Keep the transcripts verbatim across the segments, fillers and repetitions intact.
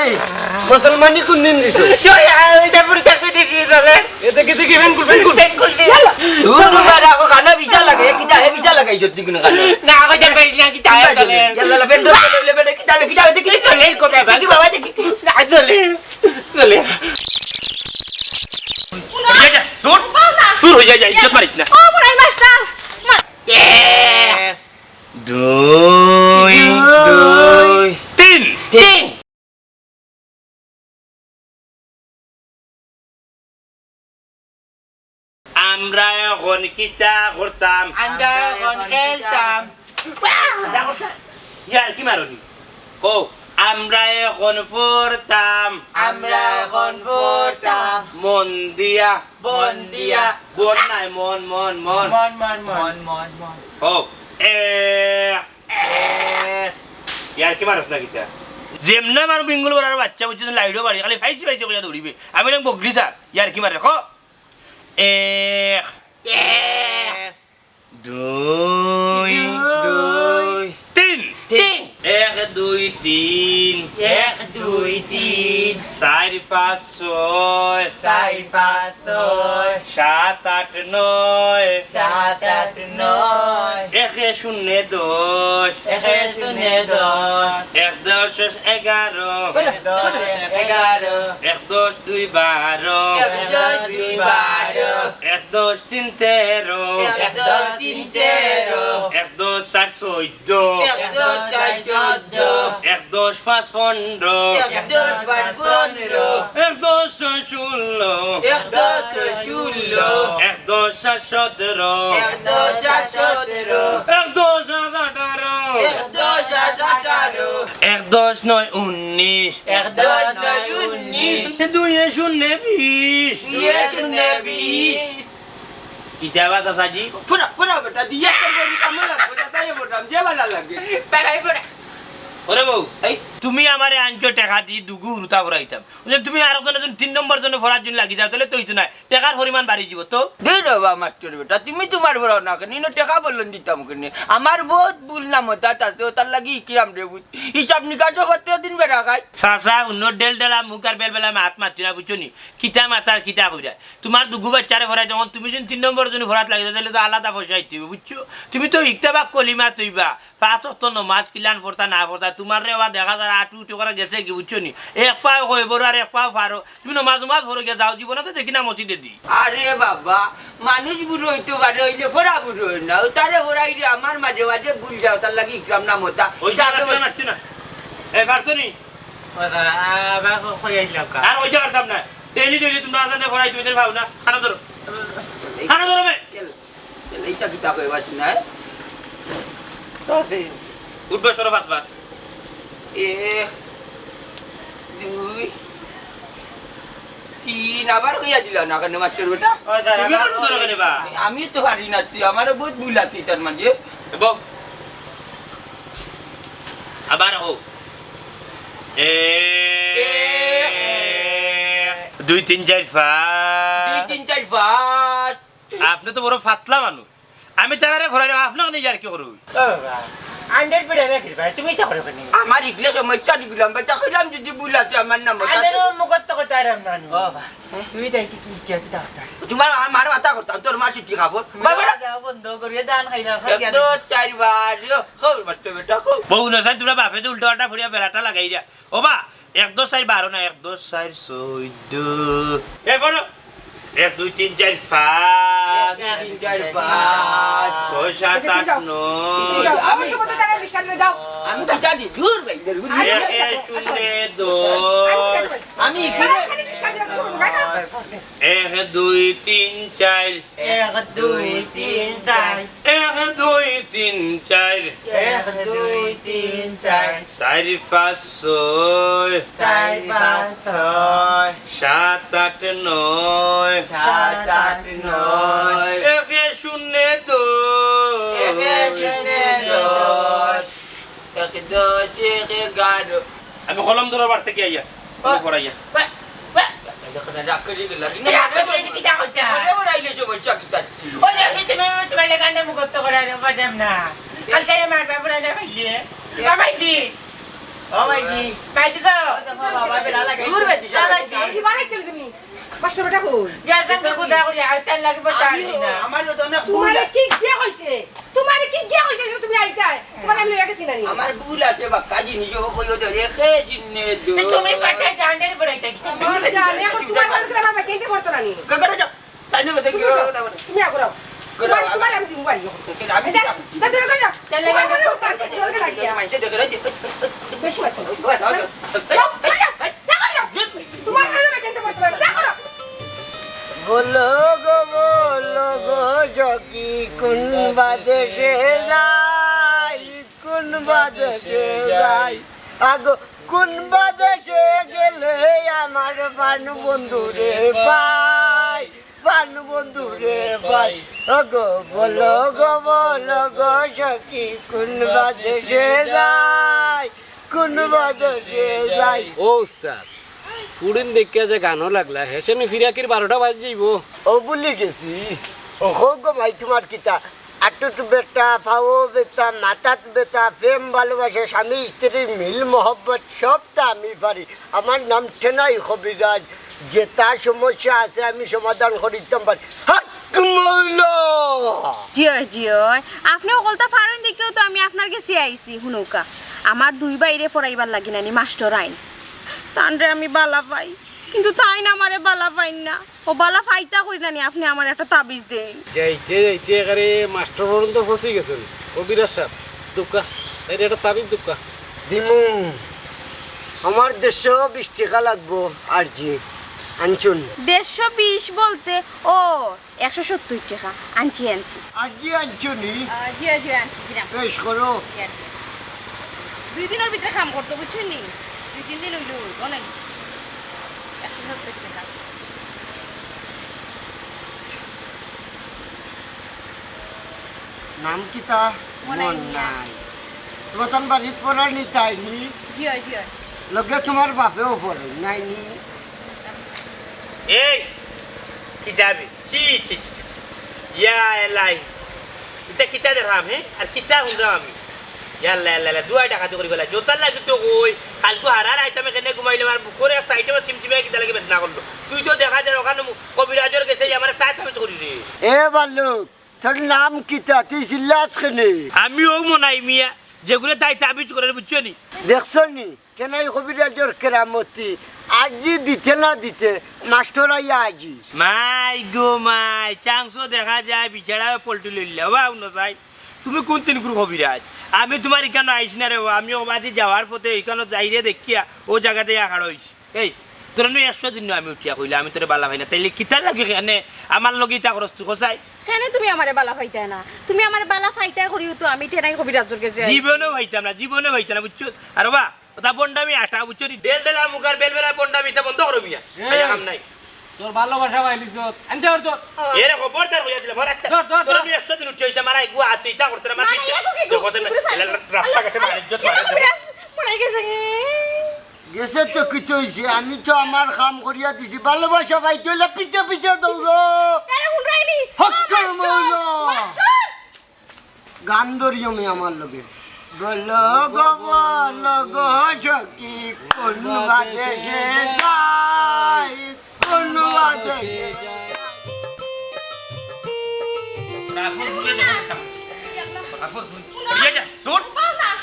এই, মুসলমানি কোন দিন দিছো? ওই, ওই, ওইটা পুরো দেখতে দেখি চলে। এ দেখি দেখি, ফ্যান খুল, ফ্যান খুল। ফ্যান খুল দি। দূর বাবা, রাখো, কানো বিছা লাগে, এ কিতা, এ বিছা লাগাই সত্যি কোনো কানো? না, ওইটা বেরিয়ে না, কিতা চলে? ইয়াল্লা, ফ্যান খুল, ফ্যান খুল, কিতা, কিতা, দেখি, দেখি, চলে, কো বাবা। দেখি বাবা, দেখি। না, চলে, চলে। এই যা, দূর, দূর হয়ে যা, যা, ইজ্জত মারিস না। ও, বড়াই মাস্টার। এক, দুই, দুই, তিন। তিন। আমরা এখন কিতা করতাম? আমরা এখন খেলতাম। ইয়ার কি মারনি? কও, আমরা এখন পড়তাম। আমরা এখন পড়তাম। মন দিয়া। মন দিয়া। মন নাই, মন, মন, মন। মন, মন, মন। মন, মন, মন। কও, এ, এ। ইয়ার কি মারস না কিতা? যেমনে আমার বিঙ্গুল বড়ার বাচ্চা বুঝছিস, লাইটও বাড়ি, খালি ফাইছি ফাইছি কইয়া দৌড়িবে। আমি নাম বগরি স্যার, ইয়ার কি মারে, কও। এক। এক। দুই। দুই। তিন। তিন। এক, দুই, তিন। এক, দুই, তিন। চাইর, পাঁচ, ছয়। চাইর, পাঁচ, ছয়। সাত, আট, নয়। সাত, আট, নয়। একে শূন্যে দশ। একে শূন্যে দশ। এক দশ এগারো। এক দশ এগারো। এক দশ দুই বারো। এক দশ দুই বারো। এক দশ তিন তেরো। এক দশ তিন তেরো। এক দশ চার চৌদ্দ। এক দশ চার চৌদ্দ। এক দশ পাঁচ পনেরো। এক দশ পাঁচ পনেরো। এক দশ ছয় ষোলো। এক দশ ছয় ষোলো। এক দশ সাত সতেরো। এক দশ সাত সতেরো। এক দশ আট আঠারো। এক দশ আট আঠারো। এক দশ নয় উনিশ। এক দশ নয় উনিশ। দুইয়ে শূন্যে বিশ। দুইয়ে শূন্যে বিশ। ইটা বা চাচাজি? ফুরা, ফুরা বেটা, দিয়া তোর বাড়ি কামে লাগবো, যা তাই বলতাম, যে ভালা লাগে। বেটাই ফুরা। ওরে বউ, এই তুমি আমারে আনছো টেকা দি দুগু হুরুতা ফুরাইতাম। বুঝলে, তুমি আর একজন, একজন তিন নম্বর জনে ফড়ার জন্য লাগি যাও, তাহলে তো হইতো না। টেকার পরিমাণ বাড়ি যাব তো। দে রে বা মাস্টার বেটা, তুমি তোমার ফড়াও না কেনে, ইনো টেকা বললেন দিতাম কেনে। আমার বহুত ভুল নামতা আছে, তার লাগি ইকরাম রে বুঝ। হিসাব নিকাশও প্রত্যেক দিন বেড়া খাই। চাচা, উন্নত ডেল ডেলা মুখ আর বেল বেলা মাত মাতি না, বুঝছো নি? কিতা মাতার কিতা কইরা? তোমার দুগু বাচ্চারে ফড়াই যখন তুমি যদি তিন নম্বর জনে ফড়াত লাগি যাও, তাহলে তো আলাদা পয়সা আইতে হইব, বুঝছো? তুমি তো ইকতাবাক কলিমা তৈবা, পাঁচ ওয়াক্ত নমাজ কিলান পড়তা না পড়তা, তোমার রে ওয়া দেখা যায় আটু উটু করে গেছে কি, বুঝছো নি? এক পাও কয় বড় আর এক পাও ফারো। তুমি নমাজ নমাজ পড়ো গিয়া যাও, জীবনে তো দেখি না মসজিদে দি। আরে বাবা, মানুষ বুড়ো হইতে পারে, হইলে ফড়া বুড়ো হয় না। ও তারে ফড়াই রে, আমার মাঝে মাঝে ভুল যাও, তার লাগি ইকরাম নামতা। ওই যা যে তো মাতছি না, মাতছি না। এ, পারছো নি? ও স্যার, আ-, আবার ক-, কই আইলাম কা? আর ওই যে পারতাম না। ডেইলি ডেইলি তোমরা আজানে ফড়াই, তুমি তো পাও না। খানা ধরো। খানা ধরো বে। চল। এইটা কিতা কইবা শুনায়? উঠবে সরো পাঁচবার। এক, দুই, তিন, আবার কইয়া দিলা না কেনে মাস্টার বেটা? ও দাদা, তুমি আমার আবার ধরো কেনে বা? আমি তো পারি না, তুই আমারও বহুত ভুল আছে তার মাঝে। এবং আবার হোক। এক, দুই, তিন, চার, পাঁচ। দুই, তিন, চার, পাঁচ। আপনি তো বড় ফাতলা মানুষ। আমি তারারে ঘুরাই দেব, আপনি ওখানে ইয়ার কি করুন? ও বাবা, আন্ডের পিড়ে লেখির ভাই, তুমি তো করো কেন? আমার ইগলে সমস্যা নিগুলাম, বেটা কইলাম যদি ভুল আছে আমার নাম, ওটা আন্ডের তো মুখত তো করতে পারলাম না আমি। ও বাবা, তুমি তাই কি, কি, কি, কি দাও? তোমার আমার মাথা করতাম, তোর মা ছুটি খাবো। তুমি বাবা, যাও বন্ধ করিয়ে দান খাই না, খাই এক, দুই, চার বার, ইয়ো, খবর মারতে বেটা, খবর। বউ না সাই, তোমরা বাপে তো উল্টা পাল্টা ফুড়িয়া বেড়াটা লাগাই দিয়া। ও বা, এক দশ চার বারো না, এক দশ চার চৌদ্দ। এ বলো, এক দুই তিন চার পাঁচ। এক দুই তিন চার পাঁচ। ছয় সাত আট নয়। আমি সময় তো তারা দৃষ্টান্ত যাও। আমি তো জানি, দূর ভাই, দূর। এক এক শূন্য দশ। আমি কি খালি দৃষ্টান্ত যাও, তুমি জানো? এক দুই তিন চার। এক দুই তিন চার। এক দুই তিন চার। এক দুই তিন চার। চার পাঁচ ছয়। চার পাঁচ ছয়। সাত আট নয়। সাত আট নয়। এক শূন্য দশ। এক শূন্য দশ। এক দশ এক এগারো। আমি কলম ধরো বার থেকে আইয়া। ও। পড়াইয়া। বা, বা। দেখো না, রাগ করে গেল। রাগ করে গেল, কিতা করতা? ওরে, ওরে, আইলে যে বলছে, কিতা? ওই যে, আমি তুমি, তোমার লেখা না মুখস্থ করার পারতাম না। কালকে আমার বাপরা না পাইছে। ও মাইজি। ও মাইজি। মাইজি গো। ও দেখো বাবা। মাস্টার বেটা কই? গেছে তো কোথায় করি, আইতার লাগি বলতে পারলি না। আমারও তো না ভুল তোমারে আছে। কি গিয়া কইছে? তোমারে কি গিয়া কইছে যে তুমি আইতায়? তোমারে আমি লইয়া গেছি না নি? আমার ভুল আছে, বাক্কা জিনিস ও কইও ধরে, কে জিন্নে দো। তো তুমি ফাটাই জানলে পড়াইতে কি? আমার জানে, এখন তোমার ঘরে আমার বাচ্চা আনতে পারতো না নি? কে করে যাও? তাই না, কোথায় গিয়ে কথা বলে? তুমি আগে যাও। ঘুরাও, তোমার, তোমার আমি দিমু বাড়ি। আমি এই যা, দিতাম। যা, দূরে করে যাও। তাহলে তোমার আমি ঘরে উঠতে আসছে, দূরে করে লাগিয়া। মাইনষে দেখে রয়েছে। বেশি মাত করো। বাস, বাস, বাস। যাও, যাও, যাও, যাও, যাও। তোমার ঘরে আমি চিনতে পারছি না, যা করো। বলো গো, বলো গো, সখী কোন বাদেশে যাই, কোন বাদেশে যাই। আগো, কোন বাদেশে গেলে আমার প্রাণ বন্ধুরে পাই, প্রাণ বন্ধুরে পাই। ওগো, বলো গো, বলো গো, সখী কোন বাদেশে যাই, কোন বাদেশে যাই। ও উস্তাদ, ফুড়িন দেখিয়া যে গানও লাগলা, হেসেনি ফিরাকির বারোটা বাজি যাইব। ও ভুলি গেছি। ও হোক গো মাই, তোমার কিতা? আটুট বেটা, পাও বেটা, মাথাত বেটা, প্রেম ভালোবাসা, স্বামী স্ত্রী, মিল মহব্বত, সব তা আমি পারি। আমার নাম টেনাই কবিরাজ। যেতা সমস্যা আছে আমি সমাধান করিতাম পারি। হক মৌলা! জি অয়, জি অয়। আপনে হকলতা পারইন দেখিয়াউ তো আমি আপনার গেছে আইছি। হুনউক্কা, আমার দুই ভাইরে পড়াইবার লাগি নানি মাস্টর আইন। তানরে আমি বালা পাই, কিন্তু তাইন আমারে বালা পাইন না। ও বালা পাইতা করি নানি, আপনে আমারে একটা তাবিজ দেইন। যাইতে যাইতে একেবারে মাস্টর পর্যন্ত পৌঁছি গেছইন। কবিরাজ সাব, দেউক্কা, তাইরে একটা তাবিজ দেউক্কা। দিমু। আমার দেড়শো বিশ টেকা লাগবো, আর জি। আনছুন। দেড়শো বিশ বলতে, ও, একশো সত্তর টেকা। আনছি, আনছি। আর জি আনছো নি? আহ, জি, জি, আনছি, দিলাম। বেশ করো। জি, আনছি। দুই দিনর ভিতরে কাম করতো, বুঝছইন নি? দুই তিন দিন অইলো, অইবো না। একশো সত্তর টেকা। নাম কিতা? মনাই মনাই মিয়া। নাই। তোমার তান বাড়িত পড়ার নি তাই নি? জি অয়, জি অয়। লগে তোমার বাপেও পড়ে, নাই নি? এই, কিতা বে? ছি, ছি, ছি, ছি, ছি। ইয়া এলাহি। ইতা কিতা দেখরাম, হে? আর কিতা হুনরাম আমি? ইয়াল্লা, ইয়াল্লা, ইয়াল্লা, দুয়াই ডাকাতি করি বেলা। জোতার লাগি তো কই, কালকু হারা রাইত আমি কেনে ঘুমাইলাম, আর বুকর এক সাইডে আমার চিমচিমায় কিতা লাগি বেদনা করলো। তুই তো দেখা যায় ওখানো মু-, কবিরাজর গেছে, আমারে তাই তাবিজ করি রে। এ বালক, তোর নাম কিতা? তুই চিল্লাস কেনে? আমি অউ মনাই মিয়া, যেগুরে তাই তাবিজ করে, বুঝছো নি? দেখছো নি? টেনাই কবিরাজর কেরামতি, আজি দিতে না দিতে মাস্টর আইয়া আজি। মাই গো মাই, চাংসো দেখা যায় বিছাড়া পল্টু লইলা। ওবা, হুনো চাই, তুমি কোন তিনকুর কবিরাজ? আমি তোমার ইকানো আইছি না রে, ও, আমি ওবাদি যাওয়ার পথে ইকানো যাইরে দেখিয়া ও জাগাত আইয়া খাড়া অইছি। এই, তোরে নু একশো দিন নু আমি উঠিয়া কইলাম, আমি তোরে বালা পাই না, তাইলে কিতার লাগি কেনে আমার লগে ইতা করস তুই, কছাই? কেনে তুমি আমারে বালা পাইতায় না? তুমি আমারে বালা পাইতায় করিউ তো আমি টেনাই কবিরাজর গেছে আই। জীবনেও পাইতাম না, জীবনেও পাইতাম না, বুঝছো? আর ওবা, ওটা বন্ডামি আটা, বুঝছো নি? ডেল ডেলা মুখার বেল বেলা বন্ডামি, ইতা বন্ধ করো মিয়া। এই, আইয়া কাম নাই। তোর ভালোবাসা পাইলিছ, আনতে পারতো। এরে খবরদার কইয়া দিলাম, আর একটা। ধর, ধর, তোর ধর। আমি একশো দিন উঠে হইছে, আমার আইগুয়া আছে, ইতা করতে না, আমার না, না, ইচ্ছা। ইয়া তো কি গো? দেখো, তুমি এলা রাস্তাঘাটে আরে, মারিজ্জত, ইয়া তো মারিজ্জত। বিরাজ, মরে গেছে। গেছে তো কিছু হইছে, আমি তো আমার কাম করিয়া দিছি। ভালোবাসা পাইতে হইলে পিছে পিছে দৌড়ো। আরে, হুনরায়নি? হক্কর মাস্টার, মৌলা। মাস্টার। গান ধরিও মি আমার লগে। বলো গো, বলো গো, সখী কোন বাদেশে যাই, কোন বাদেশে যাই। রাখো, দূরে দেখো, রাখো, দূরে। হইয়া যা, দূর।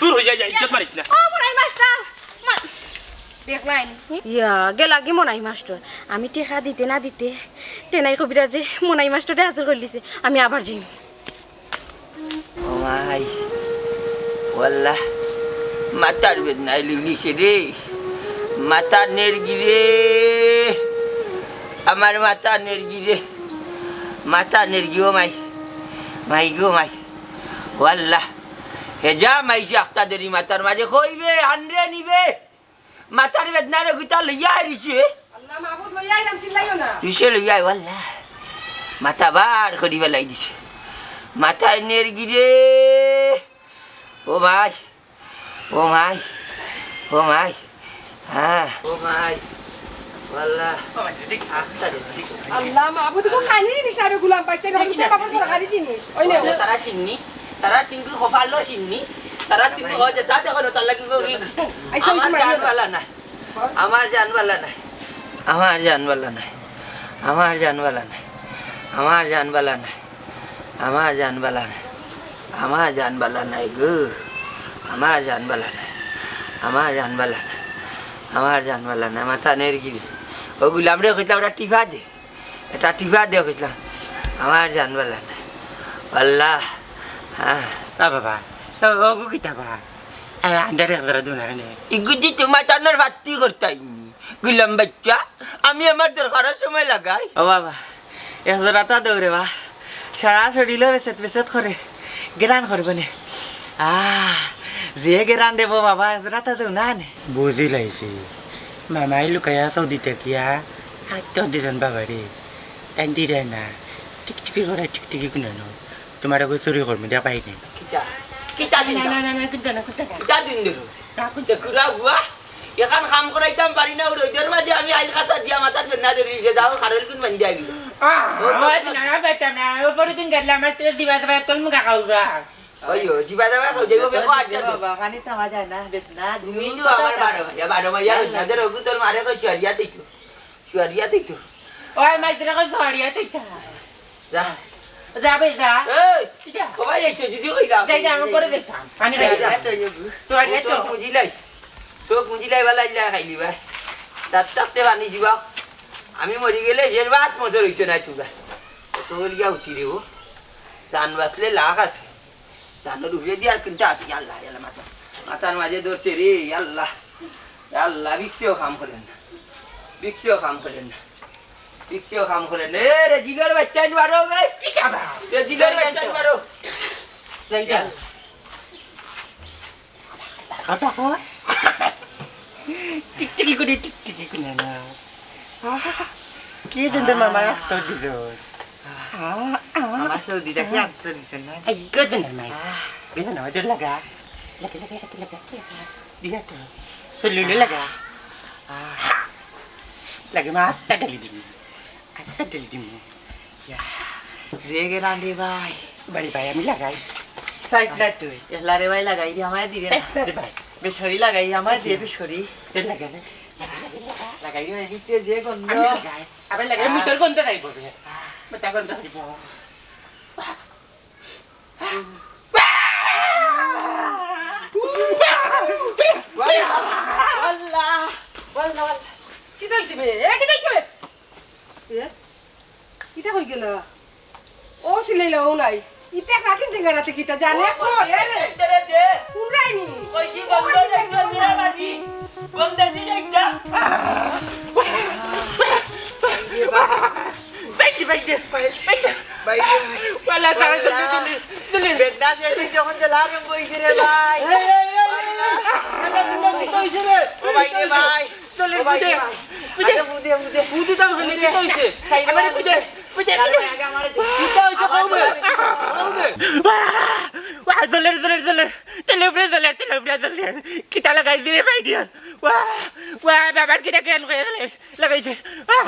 দূর হইয়া যা, ইজ্জত মারিস না। ও, মনাই মাস্টার। মা-, দেখলায়নি? ইয়া, গেলাগি মনাই মাস্টার। আমি টেকা দিতে না দিতে টেনাই কবিরাজে মনাই মাস্টাররে হাজির করিলিছে। আমি আবার যাইমু। ও মাই, ওয়াল্লাহ, মাথার বেদনায় লইলিছে রে, মাথা নেরগি রে, আমার মাথা নেরগি রে, মাথা নেরগি। ও মাই, মাই গো মাই, ওয়াল্লাহ, হে যা মাইছে আখতা দেরি মাথার মাঝে কইবে, আনরে নিবে। মাথার বেদনা রে কিতা লইয়া আইরিছে? আল্লাহ মাবুদ, লইয়া আইলাম, চিল্লাইও না। কিসে লইয়া আই, ওয়াল্লাহ। মাথা বার করি বেলাই দিছে। মাথায় নেরগি রে। ও ভাই, ও ভাই, ও ভাই। হ্যাঁ, ও ভাই। ওয়াল্লাহ। আখতা দেরি। আল্লাহ মাবুদ গো, খানি জিনিস না রে, গুলাম বাচ্চা, না, বুঝতে পারবো না, খানি জিনিস। ওই নে। তারা চিননি, তারা তিনগুলো খোফালো চিননি, তারা তিনগুলো হয় যে তা দেখো না, তার লাগি গো, কি? আইসা, আমার আইসা, জান মারিও না। বালা না। আমার জান বালা নাই, আমার জান বালা নাই। আমার জান বালা নাই, আমার জান বালা নাই, আমার জান বালা নাই, আমার জান বালা নাই গো, আমার জান বালা নাই, আমার জান বালা নাই, আমার জান বালা নাই, মাথা নেরগিরি। ও গুলামরে কইতলা ওটা টিপা দে, এটা টিপা দে কইতলা, আমার জান বালা নাই। আল্লাহ, হ্যাঁ। আ বাবা, ও, ওগু কিতা বা? আ, আন্ডারে এক জোড়া দেও না কেনে? ইগুদি তোমার টানোর বাত্তি করতাই। গুলাম বাচ্চা, আমি আমার দরকারর সময় লাগাই। ও বাবা, এক জোড়াটা দেও রে বা। সারা শরীলো বেসেত বেসেত করে। গেরান করবো নে। আহ, যে গেরান দেবো বাবা, এক জোড়াটা দেও না নে। বুঝিলাইছি। মামাই লুকাইয়া সৌদি থাকিয়া, আত্ম দিজন বাবা রে। তাই দিরে না। টিকটিকি করে টিকটিকি কুনানো। তোমার ওগু চুরি করমু, দেখাই নি। কিতা? কিতা দিন না, দাও? না, না, না, কিতা না, কিতা না। কিতা দিন দিল? না, কিতা সে কুড়া বুয়া? এখান কাম করাইতাম পারি না, রইদর মাঝে আমি আইল কাছা দিয়া মাথাত বেদনা ধরি দিছে, যাও, কারল কোন বান্ধি আইবি। আহ, ও তো ওই দিন না, না, বেটা না, ও পরে দিন গেলাম, আমার তো জিবা জিবা কল মুখা খাওয়া। ওই ও, জিবা জিবা খাও, যাইবো কে কো আটটা দিন। বাবা, খানি থামা যায় না, বেদনা, তুমি তো আমার বারো মাইয়া, বারো মাইয়া, বেদনা ধরে ওগু তোর মারে কই শুয়ারিয়া দিত। শুয়ারিয়া দিত। ওই মাইতরে কই শুয়ারিয়া দিত। যা। যা বে, যা। এই, কিতা? কবাই যাইতো, যদি কইলাম। যাই না, আমি করে দিতাম। পানি খাই যা। তো আগে তো। চোখ মুজিলাই। চোখ মুজিলাই বালা ইলা খাইলি ভাই। দাঁত থাকতে পানি যিবা। আমি মরি গেলে যে ভাত মজা রইতো না তুই ভাই। কত বলিয়া উঠি রে ও। জান বাঁচলে লাখ আছে। জানোর উপরে দিয়ে আর কিনতে আছি, আল্লাহ, আল্লাহ, মাথা। মাথার মাঝে ধরছে রে, আল্লাহ। আল্লাহ, বিক্সেও কাম করেন না। বিক্সেও কাম করেন না। বিক্সেও কাম করেন না। এ, রে, জিলর বাচ্চা আইন মারো, বে। কি খাবা? রে, জিলর বাচ্চা আইন মারো। যাই যা। খাবা, খাবা। টিকটিকি করে, টিকটিকি করে না। আহা, কি দিন দে মামা, আহ। আখতর দিছস? আহ, আহ। মামা সৌদি থাকি আখতর দিছস না? এই গজনা নাই। আহ। গজনা ওদের লাগা। লাগা, লাগা, লাগা, লাগা। দিয়া তো। চুলুলে লাগা। আহ। লাগে মা, আত্তা ঢালি দিবি। আত্তা ঢালি দিবি। ইয়া, যে গেলাম রে ভাই। বাড়ি ভাই, আমি লাগাই। চাইস না তুই। এলা রে ভাই, লাগাই দি, আমায় দিরে না। এলা রে ভাই। বেসরি লাগাই, আমায় দিয়ে বেসরি। এ লাগা না। লাগাই রে ভাই, ভিতরে যে গন্ধ। আমি লাগাই। আবার লাগাই, মুতর গন্ধ যাইব বে। মুতর গন্ধ যাইব। ওয়াল্লাহ, ওয়াল্লাহ, ওয়াল্লাহ। কিতা অইছে বে? এরা কিতা অইছে বে? এ? ইটা কই গেল? ও সিলাইলা, ও নাই। ইটা রাতিন থেকে রাতে কিতা জানে? ও, ও, এ রে। দে, দে, দে। উড়াইনি। কই কি বন্ধ দেখছো, দিরা বাজি? বন্ধ দি যাইতা। বাইকে, বাইকে, বাইকে। বাইকে। ওয়াল্লাহ, তারা চলে, চলে, চলে। বেদনা শেষ হইছে, এখন চলে আরম্ভ হইছে রে ভাই। এই, এই, এই, এই, এই। আল্লাহ, আল্লাহ, কিতা অইছে রে? ও ভাই রে ভাই। চলে, ও ভাই ফুদে, রে ভাই। ফুদে। আগে ফুদে, ফুদে। ফুদে তার হলে ফুদে। কিতা অইছে? সাইডে আমারে ফুদে। ফুদে, আরে ফুদে। ভাই, আগে আমারে দে। কিতা অইছে? আবার কও বে। কও বে। ওয়া, ওয়া, চলে, চলে, চলে। চলে উপরে চলে, চলে উপরে চলে। কিতা লাগাই দিরে ভাই দিয়া। ওয়া, ওয়া, বাবার কিতা কেন কইয়া চলে। লাগাইছে। ওয়া।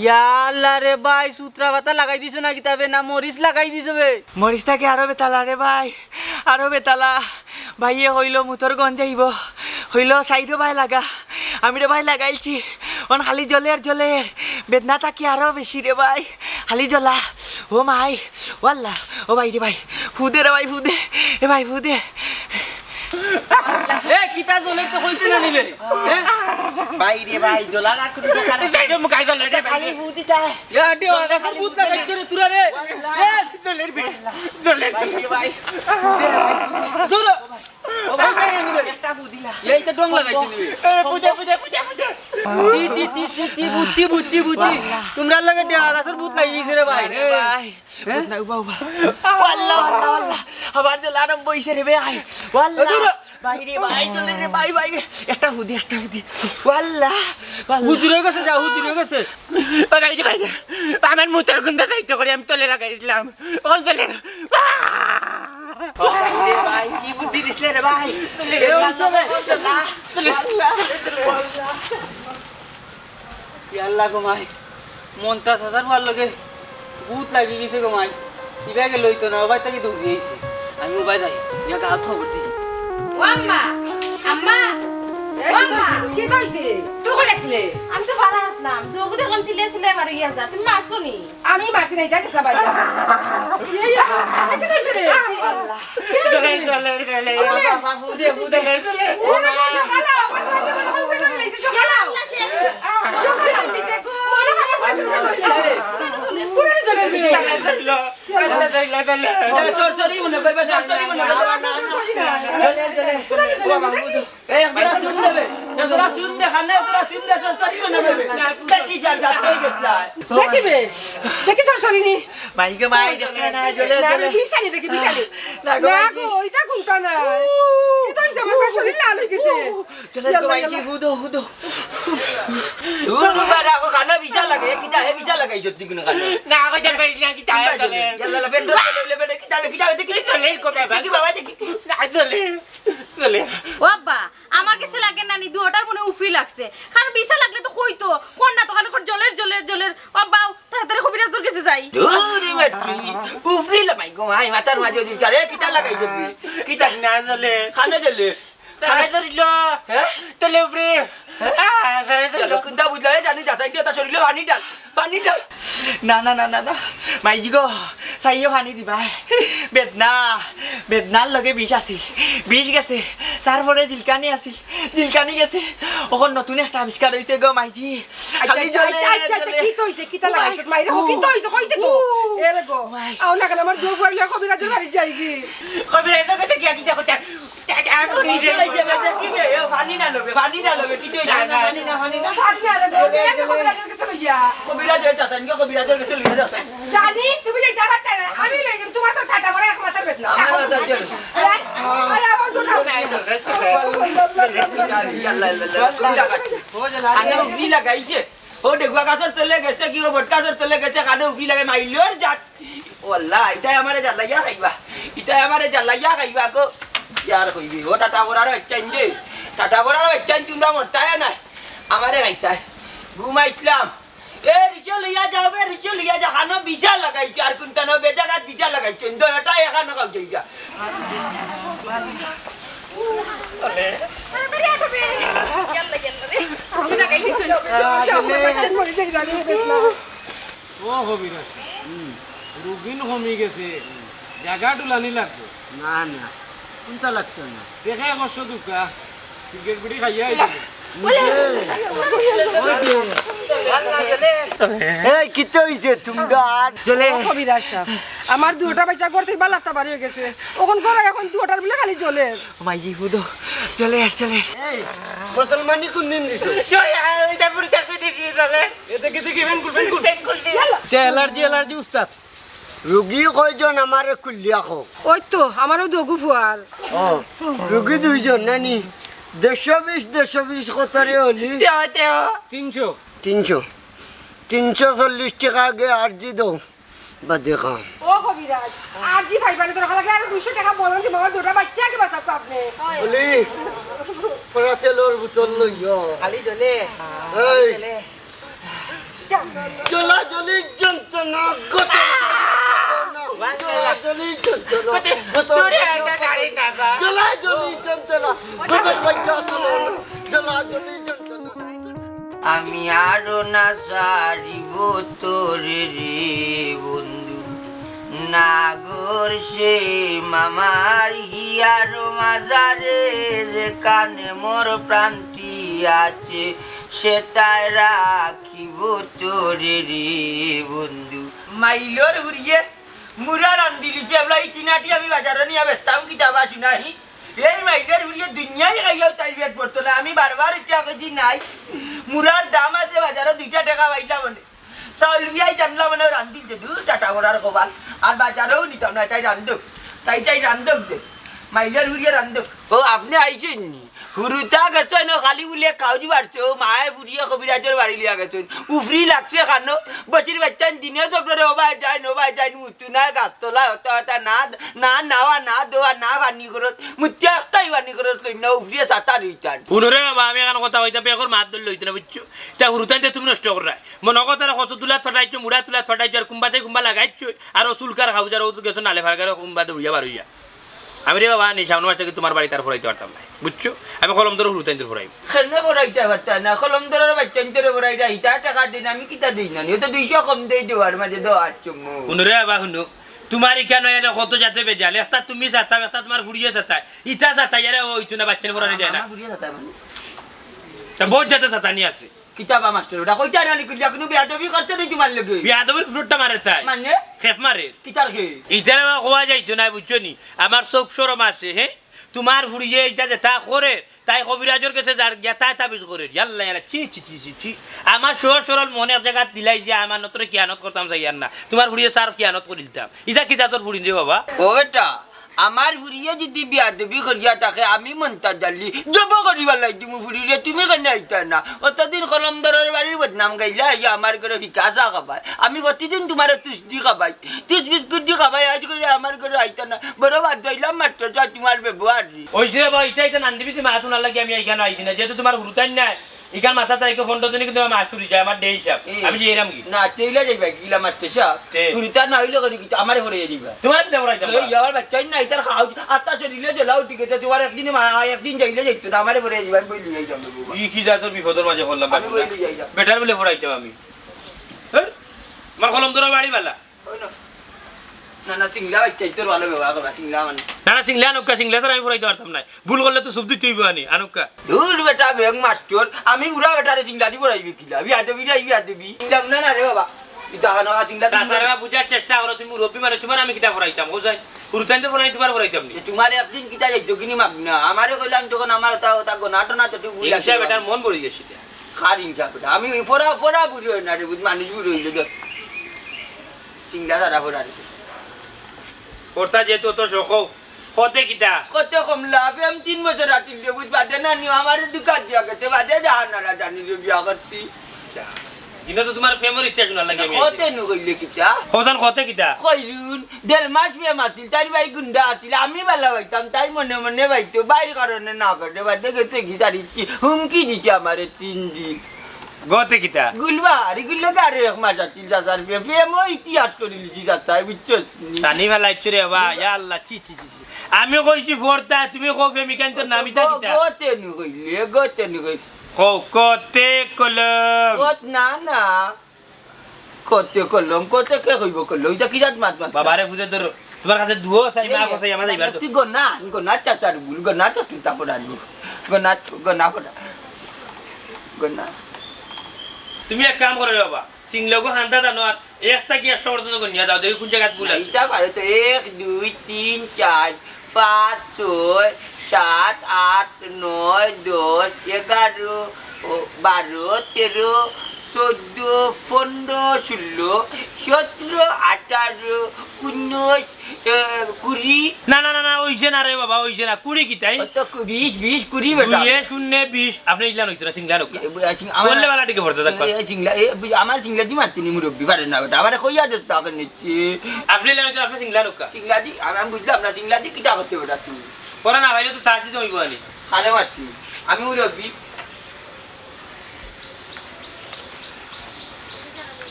ইয়া আল্লাহ রে ভাই, সুতরা পাতা লাগাই দিছো না কিতা বে, না মরিচ লাগাই দিছো বে? মরিচ থাকি আরো বেতালা রে ভাই, আরো বেতালা। ভাইয়ে কইলো মুতর গন্ধ যাইব, কইলো সাইডো ভাই লাগা। আমি রে ভাই লাগাইলছি, অন খালি জ্বলের জ্বলের, বেদনা থাকি আরো বেশি রে ভাই, খালি জ্বলা। ও মাই, ও আল্লাহ, ও ভাই রে ভাই, ফুদে রে ভাই, ফুদে, এ ভাই, ফুদে। এ, কিতা জ্বলের তো কইতে না নিলে? এ? ভাই রে ভাই, জ্বলার আর কোনো দরকার আছে? এই সাইডে মুখ আই জ্বলের রে ভাই। খালি ফু দিতা। এ, আন্টি, জ্বলের আর খালি ভূত ফু দিতা। লাগাইছে রে, তুরা রে। এ, জ্বলের বে, জ্বলের। ভাই রে ভাই। দূর। ও ভাই, ভাই, ভাই, ভাই। একটা ফু দিলা। এই তো ডং লাগাইছে নি। এ, ফুদে, ফুদে, ফুদে, ফুদে। জি, জি, জি, জি, জি, বুঝছি, বুঝছি, বুঝছি। তোমরা লাগে ডেরা গাছের ভূত লাগিয়েছে রে ভাই। আরে ভাই। হ্যাঁ? না, উবা, উবা। ওয়াল্লাহ, ওয়াল্লাহ, ওয়াল্লাহ। আবার জ্বলা আরম্ভ হইছে রে ভাই। ওয়াল্লাহ। এ, দূর। ভাই রে ভাই, জ্বলে রে ভাই, ভাই। একটা ফু দি, একটা ফু দি। ওয়াল্লাহ, ওয়াল্লাহ। হুজুরের কাছে যা, হুজুরের কাছে। ও ভাই রে ভাই রে। আমার মুতর গন্ধ যাইতো করে আমি তলে লাগাই দিলাম। ও তলে। ও ভাই রে ভাই, কি বুদ্ধি দিছলে রে ভাই? এ, ওই সবে। ওয়াল্লাহ, ওয়াল্লাহ। ইয়া আল্লাহ গো মাই, মন্তাজ হাজার ওয়ার লগে ভূত লাগি গেছে গো মাই। ইবাগে লইতো না, ওবাই থাকি দৌড়ি আইছে। আমি ওবাই যাই, ইয়া গাঁত খবর দিই। ও আম্মা, আম্মা, এ, ও আম্মা। কি কইছে? তুই কই আছলে? আমি তো বারা আছি। তো ওকে দেখলাম সিলে সিলে মারো ইয়া যা, তুমি মারছো নি? আমি মারছি না, যা, যা, যা, বাইরে যা। ইয়ে, ইয়ে, এটা কি হইছে রে? আল্লাহ। কি হইছে রে? চলে, চলে, চলে। বাবা, বাবা, ফুদে, ফুদে। চলে, চলে। ও, না, না, সকালে, আমার ঘরে মনে হয় উঠে চলে গেছে, সকালে। আল্লাহ শেষ। সব ফেলে দিছে গো। মনে হয় আমার ঘরে চলে গেছে। কোথায় চলে গেছে? চলে, চলে। চলে, চলে, চলে। এটা চোর চোরই মনে করবে, চোর চোরই মনে করবে। না, না, না, না। চলে, চলে। কোথায় চলে গেছে? এই, এক জোড়া চুন দেবে। এক জোড়া চুন দে, খানে এক জোড়া চুন দে, চোর চোরই মনে করবে। দেখি, স্যার, যাতে হয়ে গেছে। দেখি বে, দেখি চোর চোরই নি। মাই গো মাই, দেখে না, জ্বলে, না, জ্বলে। আমি বিছানি দেখি, বিছানি। না গো, না মাইজি। গো, ওইটা কোনটা না? এটা হইছে আমার শরীর লাল হয়ে গেছে। জ্বলে গো ইয়াল্লা, মাইজি, ইয়াল্লা। হুদো, হুদো। দূর উবা রাখো, খানো বিছা লাগে, এ কিতা, হে বিছা লাগাই সত্যি কোনো খানো। না, কইতে পারি না, কিতা হে জ্বলে। ইয়াল্লা, ইয়াল্লা, পেট্রোল জ্বলে, জ্বলে, পেট্রোল, কিতা হে, কিতা হে, দেখি, দেখি, জ্বলে, কবে আবার? দেখি বাবা, দেখি। না, জ্বলে, জ্বলে। ও আব্বা, আমার কাছে লাগে না নি, দুটার মনে উফরি লাগছে। কারণ বিছা লাগলে তো কইতো, কোন না তো খালি কর জ্বলের, জ্বলের, জ্বলের। ও আব্বা, তাড়াতাড়ি কবিরাজর কাছে যাই। দূর বেটি, উফরি লা মাই গো মাই, মাথার মাঝে দিল কারে, কিতা লাগাইছে তুই? কিতা? না জ্বলে। খানো জ্বলে। তারা ধরিল। হ্যাঁ? তলে উপরে। হ্যাঁ? আহ, তারা ধরিল। চলো, কুন্তা বুঝলা, এ জানি, যা, সাইডে ওটা শরীরে পানি ঢাল, পানি ঢাল। না, না, না, না, না। মাইজি গো, চাইও পানি দিবা। বেদনা, বেদনার লগে বিষ আছে। বিষ গেছে, তারপরে জিলকানি আছে। জিলকানি গেছে। অখন নতুন একটা আবিষ্কার হইছে গো, মাইজি। আচ্ছা, খালি আচ্ছা, জ্বলে, আচ্ছা, আচ্ছা, আচ্ছা, জ্বলে। কিতা হইছে, কিতা লাগাইছে? মাইরে, ও, কিতা হইছে, কইতে তো। ও। এ রে গো, মাই। আও না কেন, আমার দুখ করিলে কবিরাজর বাড়ি যাই কি? কবিরাজর কাছে গিয়া কিতা করতে? টা-, টা-, পানি দে। এই যে, এই যে, কি রে? এ, পানি না লবে, পানি না লবে, কি তুই না, না, জানা? পানি না, পানি না। পানি না লবে, জ্বলে, জ্বলে। কবিরাজর কাছে লইয়া। কবিরাজ হয়ে যাচ্ছেন, কি কবিরাজর কাছে লইয়া যাচ্ছেন? জানি, তুমি লইতে পারতে না। আমি লই যাম, তোমার তো ঠাটা করে এক মাথার বেদনা। আমার মাথার বেদনা। হ্যাঁ? আরে, আমার তো না। আল্লাহ, আল্লাহ, আল্লাহ। আনে উফরি লাগাইছে। ও ডেগুয়া গাছর তলে গেছে কি, ও বট গাছর তলে গেছে, কানে উফরি লাগাই মাইলর জাত। ও আল্লাহ, ইতায় আমারে জ্বালাইয়া খাইবা। ইতায় আমারে জ্বালাইয়া খাইবা গো। ইয়ার কইবি, ও টাটা বড়ার বাচ্চা ইন্দে। টাটা বড়ার বাচ্চা ইন্দে, তোমরা মরতায় নাই। আমারে খাইতায়। ঘুমাইছিলাম। এ রিসো লইয়া যাও বে, রিসো লইয়া যাও। খানো বিছা লাগাইছে, আর কোনটা না, বেজাগাত বিছা লাগাইছে। ইন্দো এটা এখানো খাও যাইবা। তাড়াতাড়ি আটো বে। ইয়াল্লা, ইয়াল্লা রে। আমি লাগাই দিছি। ও কবিরাজ সাব, রুগিন কমি গেছে, জাগা টুলানি লাগবো। না, না, কুন্তা লাগতো না। টেকা একশো দুকা, সিগারেট বিড়ি খাইয়া আইছে। এই, কিতা হইছে তোমরা? আর জ্বলে। ও কবিরাজ সাব, আমার দুটা বাচ্চা ঘর থাকি বালাফতা বাড়ি হয়ে গেছে। অখন ঘরে অখন দুটার বলে খালি জ্বলে। মাইজি হুদো, জ্বলে, জ্বলে। এই, মুসলমানি কোন দিন দিছো? জ্বলে, এটা পুরি থাকতে দেখি জ্বলে। এ দেখি, দেখি, ফ্যান খুল, ফ্যান খুল। ফ্যান খুল দি। এটা অ্যালার্জি, অ্যালার্জি উস্তাদ। রুগী কয়জন আমারে খুলিয়া কও? ওই তো, আমারও দুগু ফুয়ার। ও, রুগী দুইজন নানি? দেড়শো বিশ, দেড়শো বিশ কত রে হলি? তেও, তেও। তিনশো। তিনশো। তিনশো চল্লিশ টেকা আগে আরজি দেও, বাদে খাও। ও কবিরাজ, আরজি ভাই বানে দরকার লাগে আর দুইশো টেকা বলুন যে আমার দুটা বাচ্চা আগে বাঁচাবো আপনি। হলি, পরা তেলর বোতল লইও। খালি জ্বলে। এই। জ্বলে। জ্বলা জ্বলি যন্ত্রণা, গতর জ্বলা জ্বলি যন্ত্রণা, গতর জ্বলা জ্বলি যন্ত্রণা, গতর বাইকা চলো না, জ্বলা জ্বলি যন্ত্রণা। আমি আরো না সারিব তোরে রে বন্ধু, নাগর সে মামার হিয়ার মাজারে, যেখানে মোর প্রাণটি আছে, সেটায় রাখিব তোরে রে বন্ধু। মাইলর হুরিয়ে মুরা রান্দিলিছে, এবলা এই তিনাটি আমি বাজারো নিয়া বেচতাম কিতা বা শুনাই। এই মাইলর হুরিয়ে দুনিয়াই খাইয়াও তাই পেট ভরতো না। আমি বারবার ইচ্ছা করছি নাই, মুরার দাম আছে বাজারো দুইটা টেকা পাইলাম মানে। চাউল বিয়াই জানলাম মানে রান্দিল যে দূর টাটা করার কপাল। আর বাজারও নিতাম না, তাই রান্ধুক। তাই তাই রান্ধুক দে। মাইলর হুরিয়ে রান্ধুক। ও, আপনে আইছইন নি? হুরুতা গেছইন, ও খালি বুলে কাউজি বাড়ছে, ও মায়ে ফুরিয়ে কবিরাজর বাড়ি লিয়া গেছইন। উফরি লাগছে খানো, বসির বাচ্চাইন দিনে চক্রে ওবায় যাইন, ওবায় যাইন, মুতু নাই, গাছতলা, হতা হতা, না, না নাওয়া, না দোয়া, না পানি খরচ, মুতিয়া একটাই পানি খরচ লই না, উফরিয়ে সাতা রইতান। হুনো রে বাবা, আমি এখন কথা কইতাম, বেগর মাত ধরলে হইতো না, বুঝছো? তা হুরুতাইন তে তুমি নষ্ট কররায়। মনে কথা কত তুলাত ফাটাইছো, মুড়া তুলাত ফাটাইছো, আর কুম্বাতে কুম্বা লাগাইছো, আর ও চুলকার খাউজার ও গেছো নালে ফারগারে কুম্বা দৌড়িয়া বার হইয়া। আমি রে বাবা, নি সামনে মাস থাকি তুমার বাড়িত আর ফরাইতে পারতাম না, বুঝছো? আমি কলম ধরো হুরুতাইন্তর ফরাইমু। কেনে ফরাইতে পারতা না? কলম ধরো বাচ্চাইন্তরে ফরাইরা, ইতা টেকা দেইন, আমি কিতা দেই না নি? অউ তো দুইশো কম দেই দেওয়ার মাঝে দেওয়ার চুমু। হুনো রে বাবা, হুনো। তুমার ইখান অইলে কত জাতে বেজাল, একটা তুমি সাতাও, একটা তুমার ফুড়িয়ে সাতায়। ইতা সাতাইয়া রে অইতো না, বাচ্চাইন ফরানি দেয় না। আমার ফুড়িয়ে সাতায় মানে? তা বউত জাতে সাতানি আছে। কিতা বা মাস্টার, ওটা কইতা না নি, কুলিয়া কুনু বেয়াদবি করছে নি তুমার লগে? বেয়াদবির ফুরুটটা মারে তাই। মানে? খেপ মারে। কিতার খেপ? ইতারে বা কওয়া যাইতো না, বুঝছো নি? আমার চউখ শরম আছে, হে? তুমার ফুড়িয়ে ইতা যেতা করে, তাই কবিরাজর গেছে যার গিয়া তাই তাবিজ করে। ইয়াল্লা, ইয়াল্লা, ছি, ছি, ছি, ছি, ছি। আমার সহজ সরল মন এক জাগাত দিলাই যে আমার নতরে খিয়ানত করতাম চাইয়ার না। তুমার ফুড়িয়ে সার খিয়ানত করিলতাম। ইতা কিতা তোর ফুড়ি রে বাবা? ও বেটা, আমার ফুড়িয়ে যদি বেয়াদবি করিয়া থাকে, আমি মন্তাজ আলী জব করি ফালাই দিমু ফুড়িরে, তুমি কেনে আইতা না? অতদিন কলম ধরর বাড়ির বদনাম গাইলা, আইয়া আমার ঘরো ফিকা চা খাবায়। আমি প্রতিদিন তুমারে তুষ দি খাবাই, তুষ বিস্কুট দি খাবাই, আইজ করি আমার ঘরো আইতা না। বড় বাদ দিলাম মাস্টার সাব, তুমার ব্যবহার রে। অইছে রে বা, ইতা ইতা নান্দিবি তুই মাত হুনার লাগি আমি ইখানো আইছি না, যেহেতু তুমার হুরুতাইন নাই, ইখান মাথাত রাখিও, পনরো দিনে কিন্তু আমার মাস ছুটি যায়, আমার ডে হিসাব। এই, আমি যে এরাম কি? না, তেইলা যাইবা, কিলা মাস্টার সাব? তে। হুরুতা না অইলে করি কিন্তু আমারে ফরাইয়া দিবা। তুমারে কিতা ফরাইতাম এই বা? ইয়ার বাচ্চাইন না, ইতার খাও, আত্মা শরীরে জ্বলা উঠি গেছে, তুমার একদিনে মা-, একদিন যাইলে যাইতো না, আমারে ফরাইয়া দিবা, আমি বলি এই যাবে বাবা। ই কি জাতর বিপদর মাঝে পড়লাম আমি বাবা? বলি যাই যা। বেটার বলে ফরাইতাম আমি। হ্যাঁ? আমার কলম ধরো বাড়ি বালা। ওই না। না, না, সিংলা বাচ্চা, ইতর ভালো ব্যবহার করবা, সিংলা মানে। না, না, সিংলা আনুক্কা, সিংলা ছাড়া আমি ফরাইতে পারতাম না। ভুল করলে তো সুপ দিতে অইবো আনি, আনুক্কা। ধুর বেটা, ব্যাঙ মাস্টার, আমি বুড়া বেটারে সিংলা দি ফরাইবি কিলা? বিয়াদবি রে, বিয়াদবি। সিংলা না, না রে বাবা। ইতা আনো, সিংলা দি তাছাড়া বুঝার চেষ্টা করো, তুমি মুরব্বি মানে, তুমার আমি কিতা ফরাইতাম, বুঝাই? হুরুতাইন তো ফরাই, তুমার ফরাইতাম নি। এ, তুমারে একদিন কিতা যাইতো কিনি মাগ না। আমারে কইলাম তখন আমার তা, তা গোনা টোনা তো তুই ভুল হিংসা আছে। বেটার মন বড়ি গেছে এটা। কার হিংসা বেটা? আমি ফরা, ফরা বুড়ি অই না রে, বুঝ, মানুষ বুড়ি অইলে তো। সিংলা তারা ফরা রে। ফরতা যেহেতু অত শখ, কতে কিতা? কতে কমলা, প্রেম তিন বছর আছিল রে, বুঝ, বাদে না নিও, আমারে দুকা দিয়া গেছে, বাদে জাহান নারা জানি রে, বিয়া করছি। আচ্ছা। ইনো তো তুমার প্রেমর ইতিহাস হুনার লাগি আমি আইছি। কতে নু কইলে কিতা? কওছাইন কতে কিতা? কইরুন, দেড় মাস প্রেম আছিল, তাইর বাই গুন্ডা আছিল, আমি বালা পাইতাম, তাই মনে মনে পাইতো, বাইর কারণে না করে, বাদে গেছে কি জানি কি, হুমকি দিছে আমারে তিন দিন। গতে কিতা? গুলবার, ইগুর লগে আরো এক মাস আছিল, চাচার প্রেম, প্রেমও ইতিহাস করিলিছি, চাচায়, বুঝছস নি? টানি ফালাইছো রে বা, ইয়া আল্লাহ, ছি, ছি, ছি, ছি। আমি কইছি ফরতা, তুমি কও প্রেমিকাইন্তর নাম ইতা গ-, কিতা? গতে নু কইলে, গতে নু কইলে। কও, কতে কলম। কত না, না। কতে কলম, কতে কে কইবো কলম? ইটা কি জাত মাত মাত? বাবারে ফুতে ধরো। তুমার কাছে দুয়ো চাই, মাফও চাই, আমার যাইবার তো। তুই গনা, গনা চাচার ভুল, গনা চাচু তা পড়ানি। গনা, গনা পড়া। গনা। তুমি এক কাম করো রে বাবা, সিংলাগু হান্দা জানো আর এক থাকি একশো পর্যন্ত গনিয়া যাও, দেখি কুন জাগাত ভুল আছে। ইটা পারে তো এক, দুই, তিন, চার, পাঁচ, ছয়, সাত, আট, নয়, দশ, এগারো, ও, বারো, তেরো, চৌদ্দ, পনরো, ষোলো, সতরো, আঠারো, উনিশ, এ, কুড়ি। না, না, না, না, অইছে না রে বাবা, অইছে না। কুড়ি কিতা? অত কু-, বিশ, বিশ, কুড়ি বেটা। দুইয়ে শূন্যে বিশ। আপনে ইলা নইতো না, সিংলা নৌকা। এ, বুঝ-, আ, সিং-, আমার বললে বালা টিকে পড়তে এ, থাকো। এ, সিংলা, এ, বুঝ-, আমার সিংলা দি মারতে নি মুরব্বি, পারে না বেটা। আমারে কইয়া দে তো আগে নিতে। আপনে ইলা নইতো, আপনে সিংলা নৌকা। সিংলা দি, আমি, আমি বুঝলাম না, সিংলা দি কিতা করতে বেটা তুই? পড়া না পাইলে তো তার দিতে অইবো আনি। কারে মারতি? আমি মুরব্বি।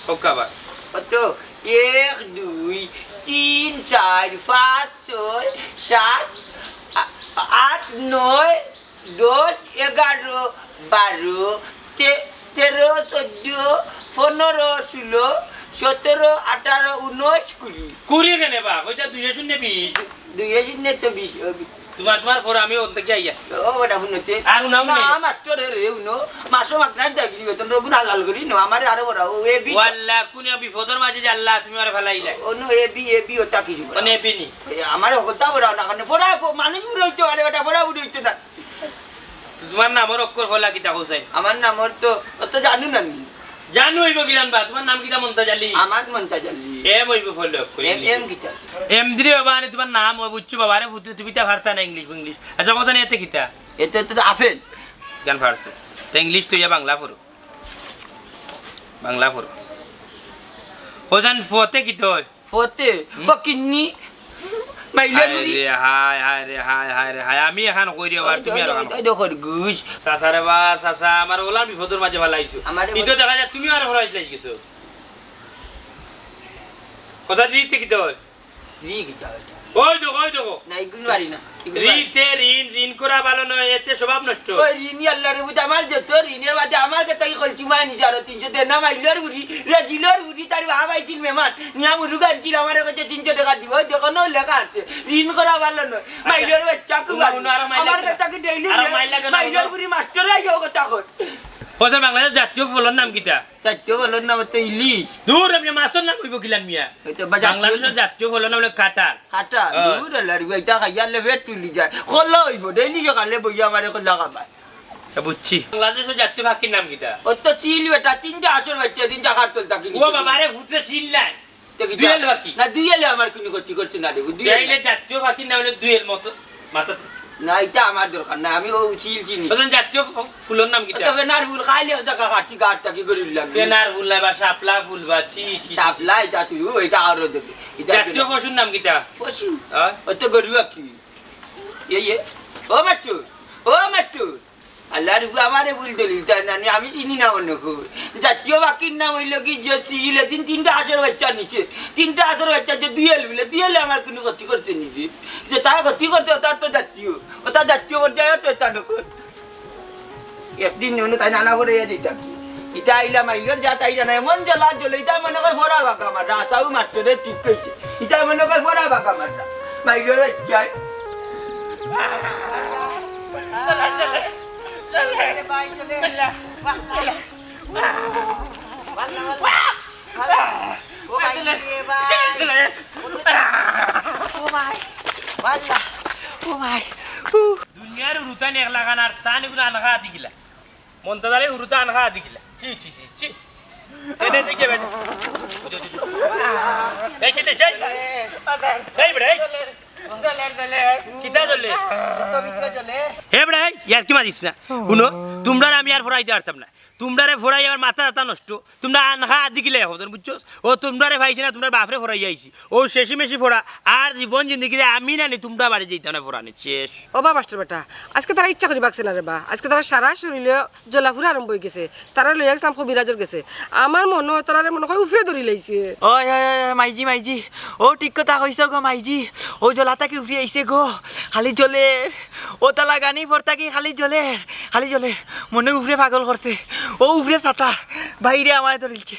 ওকা আবার। অত এক, দুই, তিন, চার, পাঁচ, ছয়, সাত, আ-, আট, নয়, দশ, এগারো, বারো, তে-, তেরো, চৌদ্দ, পনরো, ষোলো, সতরো, আঠারো, উনিশ, কুড়ি। কুড়ি কেনে বা? ওইটা দুইয়ে শূন্যে বিশ। দুইয়ে শূন্যে তো বিশ, ও বি- তোমার, তোমার পরে আমি ওন থাকি আইয়া। ও বেটা, হুনো তে। আর হুনাও না, নে। মাস্টর রে, হুনো। মাসো মাগনা দেখলি, বেতন রগুন হালাল করি, নো, আমারে আরো বড়, ও এ বি। ওয়াল্লা, কোন বিপদর মাঝে যে আল্লাহ, তুমি আমারে ফালাইলাই। ও no, A B, A B, ওটা কিছু বড়। মানে এ বি নি। এ, আমারে হকলতা বড় না, কারণ পড়া, প-, মানুষ বুড়ো হইতে পারে, বেটা, পড়া বুড়ো হইতে না। তো তোমার নামর অক্ষর ফলা কিতা কইছাই? আমার নামর তো, অত জানু না নি। জানু হইব কি জানবা? তোমার নাম কিতা মন্তাজ আলী? আমার মন্তাজ আলী। এম হইব ফলে অক্ষর এম, ইংলিশে। এম কিতা? এম দিলে বাবা, আরে তোমার নাম ও বুঝছো বাবা, আরে ফুটে তুমি তা পারতা না ইংলিশ, ইংলিশ। আচ্ছা, কথা নেই, এতে কিতা? এতে তো আপেল। গান ফারছে। তে ইংলিশ তো ইয়া বাংলা পড়ো। বাংলা পড়ো। হোসেন ফতে কিতা হয়? ফতে, হুম? ফকিন্নি, মাইলা হায় নুরি। রে হায়, হায় রে হায়, হায় রে হায়। আমি এখান কই রে, আর ওই তুমি আর দেখো, ওখান ওই দেখো, খরগোশ। চাচা রে বা, চাচা, আমার ওলা বিপদর মাঝে ফালাইছো। আমারে ই তো বল- দেখা যায় তুমি আর হরাইতে লাগি গেছো। কথা দিতে কিতা হয়? লি কিতা হয়? ওই দেখো, ওই দেখো। না, ইগুন পারি না। ইগুন পারি না। ঋণে ঋণ, ঋণ করা ভালো নয়, এতে স্বভাব নষ্ট। ওই ঋণ আল্লাহর বুঝ, আমার যত ঋণের বাদে আমার কথা কি কইছি, মাই নিজে আরো তিনশো দেনা মাইলর বুড়ি, রেজিলর বুড়ি, তার বাবা আইছিল মেহমান, নিয়া মুরুগ আনছিল, আমারে কইছে তিনশো টেকা দিব। ওই দেখো না, লেখা আছে, ঋণ করা ভালো নয়। মাইলর বাচ্চা খুব হুনো, ভালো। হুনো, আরো মাইল আমার লাগে কথা না। কি ডেইলি আরো মাইল লাগে না, মাইলর হুনো। বুড়ি মাস্টরে আইয়া কথা কয়। হোসেন, বাংলাদেশের জাতীয় ফলর নাম কিতা? জাতীয় ফলর নাম তো ইলিশ। দূর, আপনি মাছর নাম কইব কিলান মিয়া? ওই তো বা জাতীয় বাংলাদেশের জাতীয় ফলর নাম হলো কাঁঠাল। কাঁঠাল? হ্যাঁ। দূর, আল্লাহর বুঝ, ইটা খাইয়া লে পেট ফুলি যায়। কলা অইব, ডেইলি সকালে বইয়া আমারে কলা খাবায়। তা বুঝছি। বাংলাদেশের জাতীয় পাখির নাম কিতা? ও তো চিল বেটা, তিনটা আসর বাচ্চা, তিনটা খার তল থাকি ও নিচে। বাবা রে, ভূতরে চিল নাই। তো কিতা? দুয়েল পাখি। না, দুয়েলে আমার কোনো ক্ষতি করছে না রে, দুয়েল তাইলে না। জাতীয় পাখির নাম হলো দুয়েল মতো মাথা। না, এটা আমার দরকার না, আমি ও চিল চিনি। বুঝলেন, জাতীয় ফ-, ফুলর নাম কিতা? তো বেনার ফুল খাইলে ওটা কা-, কাটি গাছ টাকি করে উঠলাম। বেনার ফুল না বা শাপলা ফুল বা ছি, ছি, ছি। শাপলা, এটা তুই, ও, এটা আরো দেবে। এটা জাতীয় দেবে। পশুর নাম কিতা? পশু? হ্যাঁ? ও তো গরু আর কি। এ, এ। ও মাস্টর, ও মাস্টর। আল্লাহর উপরে আমারে ভুল দলিল, তাই না? আমি চিনি না মনে কই। জাতীয় পাখির নাম হইল কি যে চিল, এদিন তিনটা হাঁসের বাচ্চা নিছে, তিনটা হাঁসের বাচ্চা যে দুয়েল বিলে, দুয়েলে আমার কোনো ক্ষতি করছে নি যে? যে তার ক্ষতি করছে, ওটা তো জাতীয়, ওটা জাতীয় পর্যায়ে তো এটা নকল। একদিন নুনু তাই নানা করে ইয়ে দিতাম। ইটা আইলাম, আইলাম, যা তাই জানা, এমন জ্বলা জ্বলে, ইটা মনে কয় ফোড়া বাঁকা মারটা, আশাও মারছে রে, ঠিক কইছে। ইটা মনে কয় ফোড়া বাঁকা মারটা। মাইলো রে, যাই। ও ভাই রে ভাই। ও ভাই। ও ভাই। ও। দুনিয়ার হুরুতাইন এক লাখান আর তান এগুলো আনখা দিগিলা। মন্তাজ আলী হুরুতা আনখা দিগিলা। ছি, ছি, ছি, ছি। এনে দেখে বেটা। এই খেতে যাই। এই বেটা, এই। কিতা চলে? হে বেটা, এই, ইয়ার কি মারিস না? হুনো, তোমরারে আমি আর ফরাইতে পারতাম না। তোমরারে ফরাই আমার মাথা ব্যথা নষ্ট। তোমরা আনখা আদি গিলে এখন, বুঝছো? ও তোমরারে পাইছি না, তোমরার বাপরে ফরাই আইছি। ও শেষি মেশি ফরা, আর জীবন জিন্দেগিতে আমি না নি, তোমরা বাড়ি যাইতাম না ফরানি, শেষ। ও বা মাস্টার বেটা, আজকে তারা ইচ্ছা করি বাগছে না রে বা। আজকে তারা সারা শরীরে জ্বলা ফুরা আরম্ভ হয়ে গেছে। তারা লইয়া গেছিলাম কবিরাজর গেছে। আমার মনে হয় তারা মনে হয় উফরে ধরি লাইছে। ওই, ওই, ওই, ওই, মাইজি, মাইজি। ও ঠিক কথা কইছো গো মাইজি। ও জ্বলা থাকি উফরে আইছে গো। খালি জ্বলে। ও তালা গানি ফর থাকি খালি জ্বলে। খালি জ্বলে। মনে উফরে পাগল করছে। ও উফরে ছাতা। বাইরে আমায় ধরিলছে।